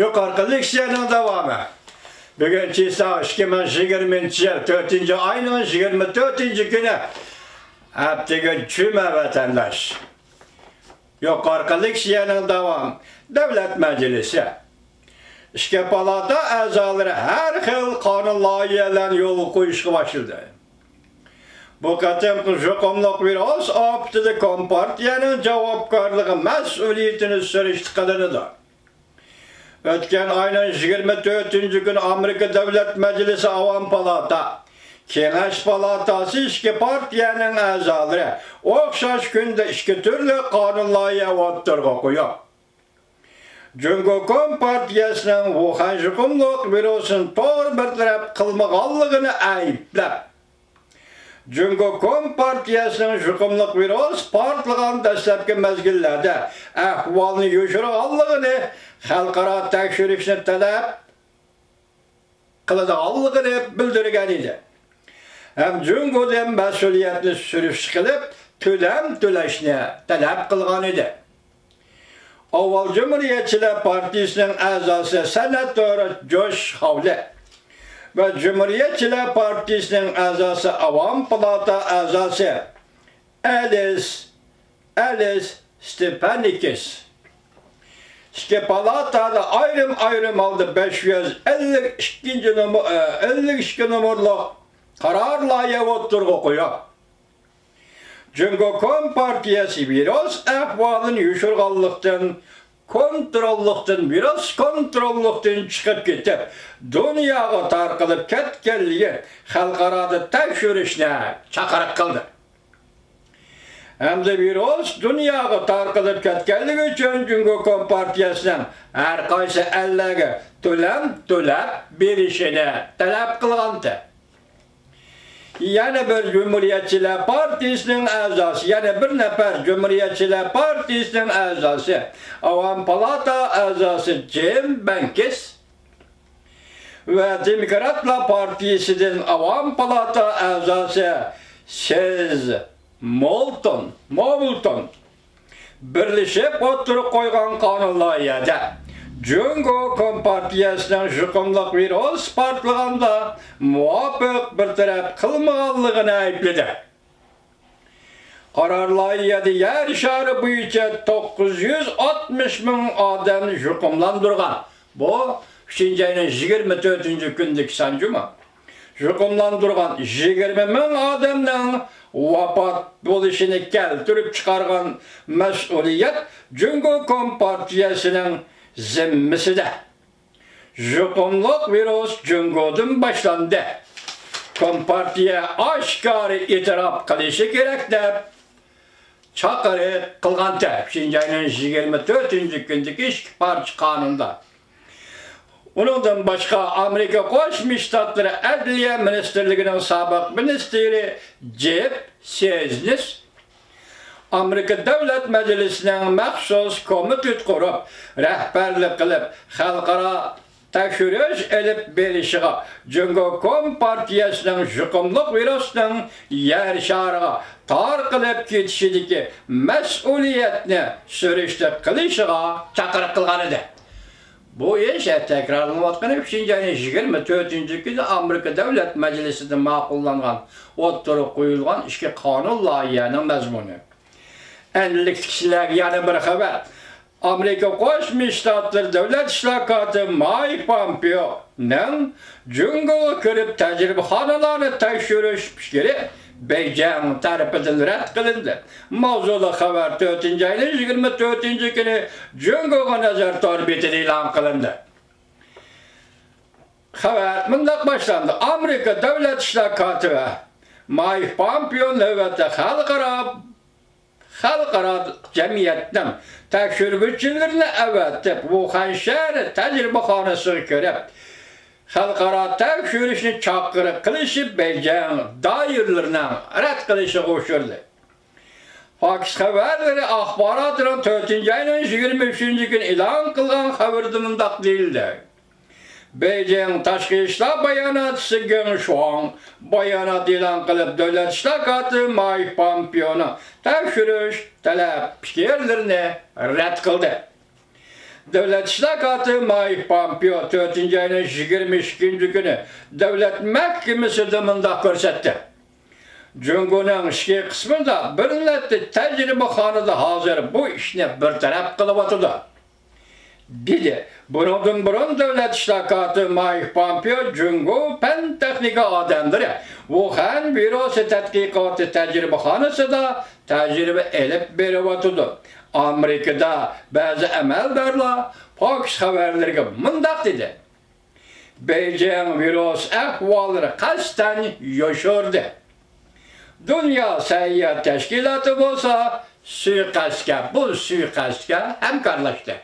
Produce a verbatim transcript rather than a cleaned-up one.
يۇقىرىقى لېكسىيەنىڭ داۋامى. بۈگۈن چىساۋ ئىككى مىڭ يىگىرمىنچى يىل تۆتىنچى ئاينىڭ يىگىرمە تۆتىنچى كۈنى، ھەپتىگۈن جۈمە، ۋەتەنداش. يۇقىرىقى لېكسىيەنىڭ داۋامى. دۆلەت مەجلىسى. ئىككى پالاتا ئەزالىرى ھەر خىل قانۇن لايىھەلەرنى يولغا قويۇشقا باشلىدى. بۇ قېتىمقى يۇقۇملۇق ۋىرۇس ئاپىتىدە كومپارتىيەنىڭ جاۋابكارلىقى، مەسئۇلىيىتىنى سۈرۈشتە قىلىنىدۇ. ئۆتكەن ئاينىڭ يىگىرمە تۆتىنچى كۈنى ئامېرىكا دۆلەت مەجلىسى ئاۋام پالاتا، كېڭەش پالاتاسى ئىككى پارتىيەنىڭ ئەزالىرى ئوخشاش كۈندە ئىككى تۈرلۈك قانۇن لايىھە ئوتتۇرىغا قويۇپ، جۇڭگو كومپارتىيەسىنىڭ ۋۇخەن يۇقۇملۇق ۋىرۇسىنى توغرا بىر تەرەپ قىلمىغانلىقىنى ئەيىبلەپ، جۇڭگو كومپارتىيەسىنىڭ يۇقۇملۇق ۋىرۇس پارتلىغان دەسلەپكى مەزگىللەردە ئەھۋالنى يوشۇرغانلىقىنى، خەلقئارا تەكشۈرۈشنى تەلەپ قىلىدىغانلىقىنى بىلدۈرگەن ئىدى ھەم جۇڭگودىن مەسئۇلىيەتنى سۈرۈشتە قىلىپ، تۆلەم تۆلەشنى تەلەپ قىلغان ئىدى. ئاۋۋال جۇمھۇرىيەتچىلەر پارتىيىسىنىڭ ئەزاسى سېناتور جوش خاۋلى ۋە جۇمھۇرىيەتچىلەر پارتىيىسىنىڭ ئەزاسى، ئاۋام پالاتا ئەزاسى ئەلىس، ئەلىس ستېپانىكىس ئىككى پالاتا ئايرىم-ئايرىم ھالدا بەش يۈز ئەللىك ئىككىنچى نومۇر، ئەللىك ئىككى نومۇرلۇق قارار لايىھە ئوتتۇرىغا قويۇپ، جۇڭگو كومپارتىيەسى ۋىرۇس ئەھۋالىنى يوشۇرغانلىقتىن، كونتروللۇقتىن، ۋىرۇس كونتروللۇقتىن چىقىپ كېتىپ، دۇنياغا تارقىلىپ كەتكەنلىكى خەلقئارادا تەكشۈرۈشنى چاقىرىق قىلدى. ھەمدە ۋىرۇس دۇنياغا تارقىلىپ كەتكەنلىكى ئۈچۈن جۇڭگو كومپارتىيەسىنىڭ ھەر قايسى ئەللەرگە تۆلەم تۆلەپ بېرىشىنى تەلەپ قىلغانتى. يەنە بىر جۇمھۇرىيەتچىلەر پارتىيىسىنىڭ ئەزاسى، يەنە بىر نەپەر جۇمھۇرىيەتچىلەر پارتىيىسىنىڭ ئەزاسى، ئاۋام پالاتا ئەزاسى جىم بەنكىس ۋە دېموكراتلار پارتىيىسىدىن ئاۋام پالاتا ئەزاسى سېز مولتون، مولتون بىرلىشىپ ئوتتۇرىغا قويغان قانۇن لايىھەدە جۇڭگو كومپارتىيەسىنىڭ يۇقۇملۇق ۋىرۇس پارتلىغاندا مۇۋاپىق بىر تەرەپ قىلمىغانلىقىنى ئەيىبلىدى. قارار لايىھەدە يەر شارى بويىچە توققۇز يۈز ئاتمىش مىڭ ئادەمنى يۇقۇملاندۇرغان. بۇ ئۈچىنچى ئاينىڭ يىگىرمە تۆتىنچى كۈنىدىكى سان جۇمۇ. يۇقۇملاندۇرغان يىگىرمە مىڭ ئادەمنىڭ ۋاپات بولۇشىنى كەلتۈرۈپ چىقارغان مەسئۇلىيەت جۇڭگو كومپارتىيەسىنىڭ زىممىسىدە. يۇقۇملۇق ۋىرۇس جۇڭگودىن باشلاندى. كومپارتىيە ئاشكارا ئېتىراپ قىلىشى كېرەك دەپ چاقىرىق قىلغانتى، ئۈچىنچى ئاينىڭ يىگىرمە تۆتىنچى كۈنىدىكى ئىككى پارچە قانۇندا. ئۇنىڭدىن باشقا، ئامېرىكا قوشما شتاتلىرى ئەدلىيە مىنىستىرلىكىنىڭ سابىق مىنىستىرى جېف سېزنىس ئامېرىكا دۆلەت مەجلىسىنىڭ مەخسۇس كومىتېت قۇرۇپ، رەھبەرلىك قىلىپ، خەلقئارا تەكشۈرۈش ئېلىپ بېرىشىغا، جۇڭگو كومپارتىيەسىنىڭ يۇقۇملۇق ۋىرۇسنىڭ يەر شارىغا تارقىلىپ كېتىشىدىكى مەسئۇلىيەتنى سۈرۈشتە قىلىشىغا چاقىرىق قىلغان ئىدى. بۇ ئىش تەكرارلىنىۋاتقىنى ئۈچىنچى ئاينىڭ يىگىرمە تۆتىنچى كۈنى ئامېرىكا دۆلەت مەجلىسىدە ماقۇللانغان، ئوتتۇرىغا قويۇلغان ئىككى قانۇن لايىھەنىڭ مەزمۇنى. ئەنلىكتىكىچىلەرگە يەنە بىر خەۋەر. ئامېرىكا قوشما شتاتلىرى دۆلەت ئىشلار كاتىپى مايك پامپېئونىڭ جۇڭگوغا كىرىپ تەجرىبىخانىلارنى تەكشۈرۈش پىكرى بېيجىڭ تەرىپىدىن رەت قىلىندى. ماۋزۇلۇق خەۋەر تۆتىنچى ئاينىڭ يىگىرمە تۆتىنچى كۈنى جۇڭگوغا نەزەر تور بېتىدە ئېلان قىلىندى. خەۋەر مۇنداق باشلاندى. ئامېرىكا دۆلەت ئىشلار كاتىپى مايك پامپېئو نۆۋەتتە خەلقئارا، خەلقئارا جەمئىيەتنىڭ تەكشۈرگۈچىلىرىنى ئەۋەتىپ، ۋۇخەن شەھىرى تەجرىبىخانىسىغا كىرىپ، خەلقئارا تەكشۈرۈشنى چاقىرىق قىلىشى بېيجىڭ دائىرىلىرىنىڭ رەت قىلىشىغا ئۇچرىدى. فاكس خەۋەرلىرى ئاخباراتىنىڭ تۆتىنچى ئاينىڭ يىگىرمە ئۈچىنچى كۈنى ئېلان قىلغان خەۋىرىدە مۇنداق دېيىلدى. بېيجىڭ تاشقى ئىشلار باياناتچىسى گېڭ شۇاڭ بايانات ئېلان قىلىپ، دۆلەت ئىشلار كاتىپى مايك پامپېئونىڭ تەكشۈرۈش تەلەپ پىكىرلىرىنى رەت قىلدى. دۆلەت ئىشلار كاتىپى مايك پامپېئو تۆتىنچى ئاينىڭ يىگىرمە ئىككىنچى كۈنى دۆلەت مەھكىمىسىدە مۇنداق كۆرسەتتى: جۇڭگونىڭ ئىچكى قىسمىدا بىر نەچچە تەجرىبىخانىدا ھازىر بۇ ئىشنى بىر تەرەپ قىلىۋاتىدۇ، دېدى. بۇنىڭدىن بۇرۇن دۆلەت ئىشلار كاتىپى مايك پامپېئو جۇڭگو پەن تېخنىكا ئادەملىرى ۋۇخەن ۋىرۇسى تەتقىقاتى تەجرىبىخانىسىدا تەجرىبە ئېلىپ بېرىۋاتىدۇ. ئامېرىكىدا بەزى ئەمەلدارلار فوكس خەۋەرلىرىگە مۇنداق دېدى: بېيجىڭ ۋىرۇس ئەھۋاللىرى قەستەن يوشۇردى. دۇنيا سەھىيە تەشكىلاتى بولسا سۇيىقەستكە، بۇ سۇيىقەستكە ھەمكارلاشتى.